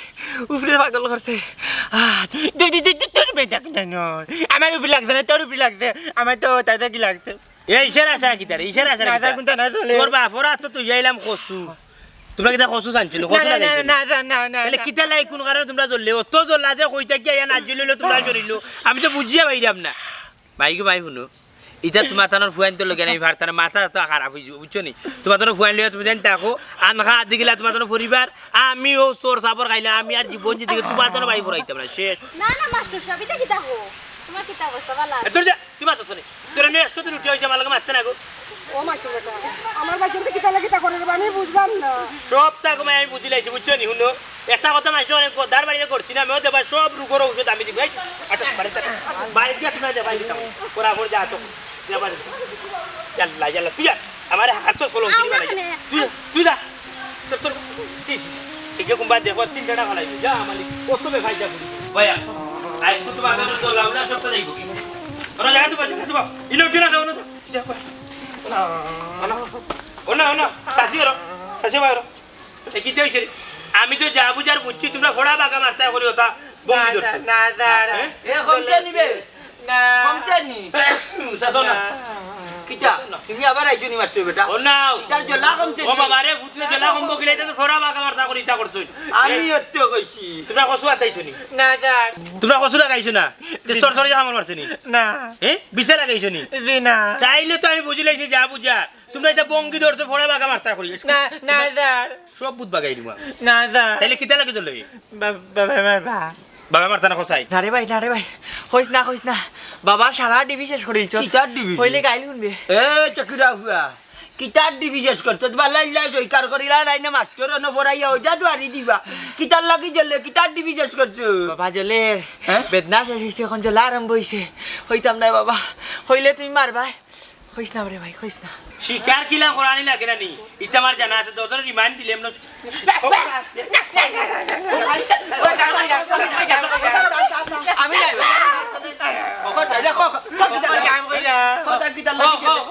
উফরে পাগল করছে। আহ, তুই, তুই, তুই, তুই, তোর বেটা কোনটা নয়? আমার উপরে লাগছে না, তোর উপরে লাগছে। আমার তো তাই কি লাগছে? এ ইশারা আশারা কিতারে? ইশারা আশারা না, কিতারে? স্যার, কোনটা না চলে। তোমার বাপর হাত তো তুই যাইলাম কচু। তোমরা কিতা কচু জানছো না? কচু না, না, লাগাইছো না, না? না, স্যার, না, না, তাহলে না। কিতা লাই কোন কারণে তোমরা জ্বললে? অত জ্বললা যে কইতা কি আইয়া না জ্বলিলে তোমরা জ্বলিল। আমি তো বুঝিয়া পাইলাম না। ভাই গো ভাই, হুনো। ইটা তোমার তানোর ফুয়াইন তো লগে আমি পারতাম না, মাথা তো খারাপ হয়ে যাবো, বুঝছো নি? তোমার তানোর ফুয়াইন লইয়া তুমি জানি থাকো, আনখা আদি গিলা তোমার তানোর পরিবার, আমি ও চোর চাপর খাইলে আমি আর জীবন জিন্দেগি তোমার তানোর বাড়ি ফরাইতাম না, শেষ। না, না, মাস্টার সাহেব, এটা কিতা কো? তোমার কিতা অবস্থা, ভালো আছো? এ, দূর যা, তুই মাথা শোনে। তোরা নিয়ে একশো দিন উঠে হয়েছে, আমার লগে মারতে না গো। ও মাস্টার বেটা, আমার বাচ্চাটা কিতা লাগি তা করে রে বা, আমি বুঝলাম না। সব তা ঘুমাই আমি বুঝি লাইছি, বুঝছো নি? হুনো, একটা কথা মাইছো অনেক গদার বাড়িতে করছি না, আমিও দেবা সব রোগর ঔষধ আমি দিব। এই, আচ্ছা, বাড়িতে, বাড়িতে গিয়া তোমরা দেবা দিতাম। ওরা আমার যা তো, দেবা দিতাম। ইয়াল্লা, ইয়াল্লা, তুই যা, আমার হাত তো কলম কিনি বানাই। তুই যা, তুই যা। তোর, তোর, ইস, ইস, একে কুম্বা দেখো, তিন টাকা ফালাই, যা, মালিক, কত বে ভাই যা করি। ভাইয়া, আজ তো তোমার কাছে তো লাউলা সব তো যাইব কি? ওরা জায়গা তো, জায়গা তো, ইনো, ইনো, ইনো, ইনো। ও না, ও না, চাচি করো, চাচি করো। এ কিতা হইছে রে? আমি তো যা বুঝার বুঝছি, তোমরা ফোড়া বাগা মারতা করি ওটা বমি না, ধরছে। না, না, না। হ্যাঁ? এ কমতে নিবে? না। কমতে নি? চাচা না। না। কিতা? তুমি আবার আইছো নি মারতে বেটা? ও না। ইটার জ্বলা কমতে ও নি? বাবা রে, পুত্রে জ্বলা কমবো কিলা, এটা তো ফোড়া বাগা মারতা করি ইটা করছো। আমি এ? এত কইছি। তোমরা কচু আতাইছো নি? না, স্যার। তোমরা কচু লাগাইছো না? তে সর সরে যা আমার মারছে নি? না। হ্যাঁ? বিছে লাগাইছো নি? জি না। তাইলে তো আমি বুঝি লাইছি যা বুঝা। তোমরা এটা বঙ্গি ধরছো, ফোড়া বাগা মারতা করি। না, না, স্যার। সব বুধ বাগাই দিমু আমি। না, স্যার। তাইলে কিতা লাগে চলে? বা-, বাবা মারবা। বাবা মারতা না কসাই? না রে ভাই, না রে ভাই। কইস না, কইস না। বাবা সারা ডিবি শেষ করিলছ। কিতার ডিবি? কইলে গাইল শুনবে। এ, চকিরা হুয়া। কিতার ডিবি শেষ করছত? বালা ইল্লা সইকার করিলা নাই না মাস্টর অনো ফরাইয়া ওজা দুয়ারি দিবা। কিতার লাগি জ্বলে? কিতার ডিবি শেষ করছো? বাবা জ্বলের। হ্যাঁ? বেদনা শেষ হইছে, এখন জ্বলা আরম্ভ হইছে। কইতাম না বাবা। কইলে তুমি মারবায়। কইস না রে ভাই, কইস না। শিকার কিলা করানি লাগে না নি? ইটা আমার জানা আছে, দশজন রিমান্ড দিলে আমরা আমি নাই। ও, ও, ও, ও, কিতা লাগি গেছে?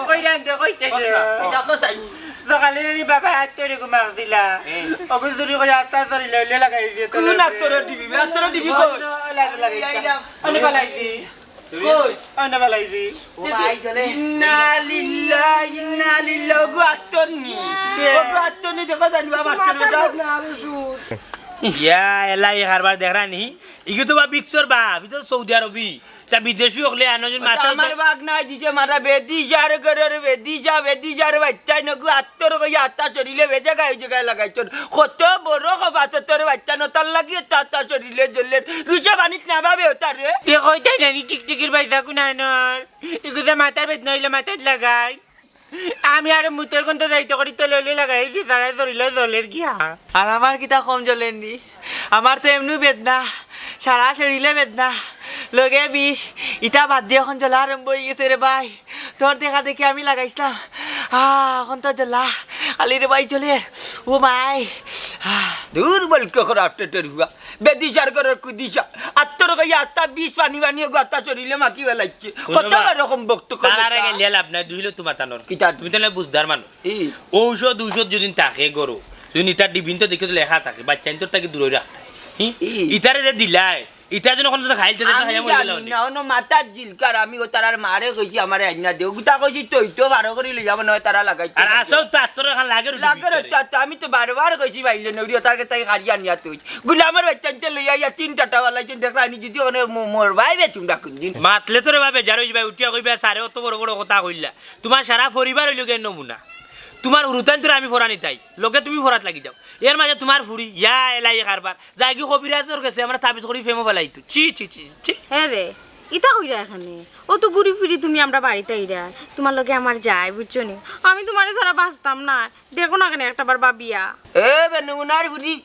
কই রান্ধে, কই থেকে? কিতা কো চাই? সকালে রে বাবা আত্তরে ঘুমাক দিলা। হ্যাঁ। অগু চুরি করে আত্তা চুরি লইলে লাগাই দিয়ে তো কোন লইলে। আত্তরে দিবি? আত্তরে দিবি কই? অন্য লাগাই দিয়া। অন্য ফালাই দি। কই? অন্য ফালাই দি। ও ভাই, চলে। ইন্না লিল্লাহ, ইন্না লিল্লাহ। অগু আত্তর নি। কে? অগু আত্তর নি, দেখো জানি বাবা, আত্তর বেটা। না, আরো সুদ। ইয়া, এলা ই কারবার দেখরা নি? ইগু তো বা বিক্সর বাপ, ই তো সৌদি আরবি। তা বিদেশি হকলে আনো যদি মাথা আমার বাগ নাই দিছে মারা বেদিশার ঘরর বেদিশা, বেদিশার বাচ্চায় নগু আত্তর কইয়া আত্তা শরীরে বেজে গায়ে জেগায় লাগাইছন। কত বড় খবাসতর বাচ্চা নতার লাগি তা আত্তা শরীরে জ্বলের। রুচা বানিত না ভাবে ওতারে। তে কইতাই নানি টিকটিকির বাইসা কুনানোর। ইগুজা মাথার বেদনা হইলে মাথাত লাগাই। আমি আরো মুতর গন্ধ যাইতে করি তো লইলে লাগাই দিছি, তারা শরীরে জ্বলের গিয়া। আর আমার কিতা কম জ্বলের নি? আমার তো এমনু বেদনা, সারা শরীরে বেদনা, লগে বিষ, ইটা বাদ দিয়া এখন জ্বলা আরম্ভ হই গেছে রে ভাই। তোর দেখা দেখি আমি লাগাইছিলাম, আহ, এখন তো জ্বলা, খালি রে ভাই জ্বলের, ও মাই, আহ। দুর্বল কে করে আপনি টের হুয়া, বেদিশার ঘরর কুদিশা, আত্তর গাইয়া আত্তা বিষ পানি পানি গো আত্তা শরীরে মাখি বেলাইছে। কত বার রকম বক্ত করে তারারে তা। গেলে লাভ নাই, দুইলো তোমার তানোর। কিতা? তুমি তাহলে বুঝদার মানুষ। ই। ঔষধ, ঔষধ যদি থাকে গরু, যদি ইতার ডিবিন তো দেখে তো লেখা থাকে, বাচ্চা ইন্তর তাকে দূরে রাখতে। হি? ই। ইতারে যে দিলাই, ইতা যেন কোনো খাইল, তেলে আমি খাইয়া মরে গেল জানি অনে। না, অনো মাথার জিলকার, আমি ও তারার মারে কইছি, আমারে আইনা দেও। গুতা কইছি, তুই তো বারো করি লই যাবো, নয় তারা লাগাইতে আর পারবে। আসল তো আত্তর এখান লাগে রুটি লাগের ভিতরে। তো, তো আমি তো বারবার কইছি, বাইলে নউরি, তার কাছে তাই কারিয়া নিয়া তুই। গুলামের বাচ্চা আনতে লইয়া আইয়া তিন টাটা বালাইছেন, দেখরা, আমি যদি অনে ম-, মরবাই বে তোমরা কোন দিন। মাতলে তো রে বা বেজার হইবা, উঠিয়া কইবা, "স্যারে অত বড় বড় কথা কইলা।" তোমার সারা পরিবার হইল গিয়া নমুনা। তোমার হুরুতাইন্তরে আমি ফরানি তাই, লগে তুমি ফরাত লাগি যাও। এর মাঝে তোমার ফুড়ি, ইয়া এলাই কারবার, যাই কি কবিরাজর গেছে, আমরা তাবিজ করি ফেমো ফালাইতো। ছি, ছি, ছি, ছি। হ্যাঁ রে, ইতা কইরা এখানে। ও তো ঘুরি ফিরি তুমি আমরা বাড়িতে আইরা। তোমার লগে আমার যায়, বুঝছো নি? আমি তোমারে ছাড়া বাঁচতাম না। দেখো না কেন একটা বার ভাবিয়া। এ বেনুনার ফুড়ি,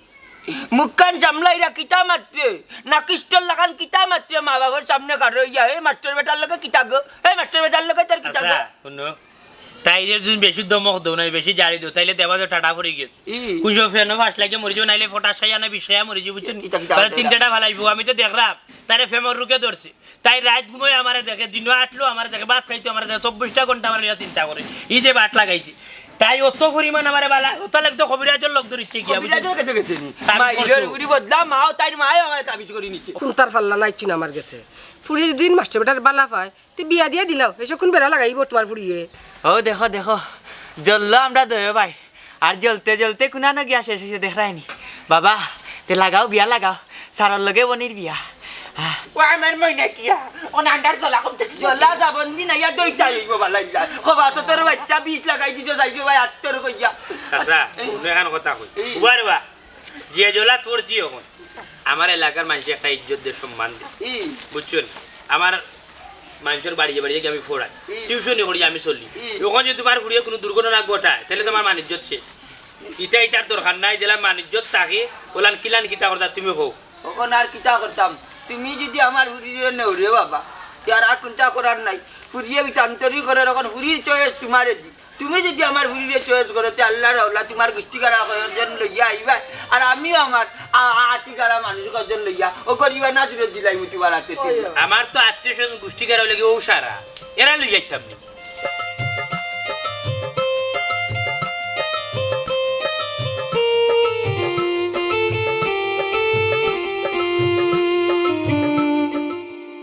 মুখখান সামলাইরা কিতা মাতরে? না কিস্টল লাগান কিতা মাতরে? মা বাবার সামনে কারো ইয়া, এই মাস্টার বেটার লগে কিতা গো? এই মাস্টার বেটার লগে তোর কিতা গো? আচ্ছা, হুনো। তাইরে যদি বেশি ধমক দেও না, বেশি জারি দেও, তাইলে দেবা যে ঠাটা পড়ি গেছে। ই। কুইজো ফেনো ফাঁস লাগে মরি যাবো, নাইলে ফোটা সাইয়া না বিষয়া মরি যাবো, বুঝছো নি? ইতা কিতা তাহলে অইতো তিন এটা? ঠাটা ফালাইবো। আমি তো দেখলাম, তারে ফেমর রুকে ধরছে। তাই রাইত ঘুমোয় আমারে দেখে, দিনো আটলো আমারে দেখে, ভাত খাইতো আমারে দেখে, চব্বিশটা ঘন্টা আমারে নিয়া চিন্তা করে। এই যে বাট লাগাইছে, তাই অত পরিমাণ আমারে বালা, অত লাগতো কবিরাজর লগ ধরিছে গিয়া, বুঝছো? কবিরাজর কাছে গেছে নি? তাবিজ মাইরে করছো। উড়ি বদলা, মাও তাইর মায়ে আমারে তাবিজ করি নিছে। কুন্তার ফাল্লা নাইছি না আমার গেছে। ফুড়ির দিন মাস্টার বেটার বালা পায়, তে বিয়া দিয়া দিলাও, এসে কোন বেড়া লাগাইব তোমার ফুড়িয়ে? ও দেখো, দেখো, জ্বললো আমরা দয় ভাই, আর জ্বলতে জ্বলতে কুনানো গিয়া শেষ হইছে দেখরায়নি। বাবা, তে লাগাও, বিয়া লাগাও, সারর লগে বনির বিয়া। আহ। ও আমার ময়না কিয়া, ও নান্ডার জ্বলা কম থেকে জ্বলা যাবন দিন আইয়া দইতা হইব বালাই যায়। খবা তো তোর বাচ্চা বিষ লাগাই দিছে, যাইবে ভাই আত্তর কইয়া। চাচা, এই। অন্য এখান কথা কই। এই। উবা রে বা। যে জলাত পড়ছি অখন, আমার এলাকার মানষে একটা ইজ্জত দে, সম্মান দে। ই। বুঝছো নি? আমার মানষর বাড়িয়ে বাড়িয়ে গিয়া আমি ফড়াই। ই। টিউশনি করি আমি চলি। ই। অখন যদি তোমার ফুড়িয়ে কুনু দুর্ঘটনা ঘটায়, তাইলে তোমার মান ইজ্জত শেষ। ইতা ইতার দরকার নাই, যেলা মান ইজ্জত থাকে, ওলান কিলান কিতা করতা তুমি কও। অখন আর কিতা করতাম? তুমি যদি আমার ফুড়িরে নেও রে বাবা, তে আর, আর কুন্তা করার নাই। ফুড়িয়ে বিতান্তরি করে, অখন ফুড়ির choice তোমারে দি। তুমি যদি আমার ফুড়িরে choice করো, তে আল্লার হাওলা তোমার গুষ্টিগারা কয়জন লইয়া আইবা, আর আমিও আমার আ-, আ-, আটিগারা মানুষ কয়জন লইয়া, ও গরিবা না জুড়ে দিলাই মুতি বাড়াতে। আমার তো আত্মীয় স্বজন গুষ্টিগারা লাগে ও সারা, এরা লইয়া আইতাম নি।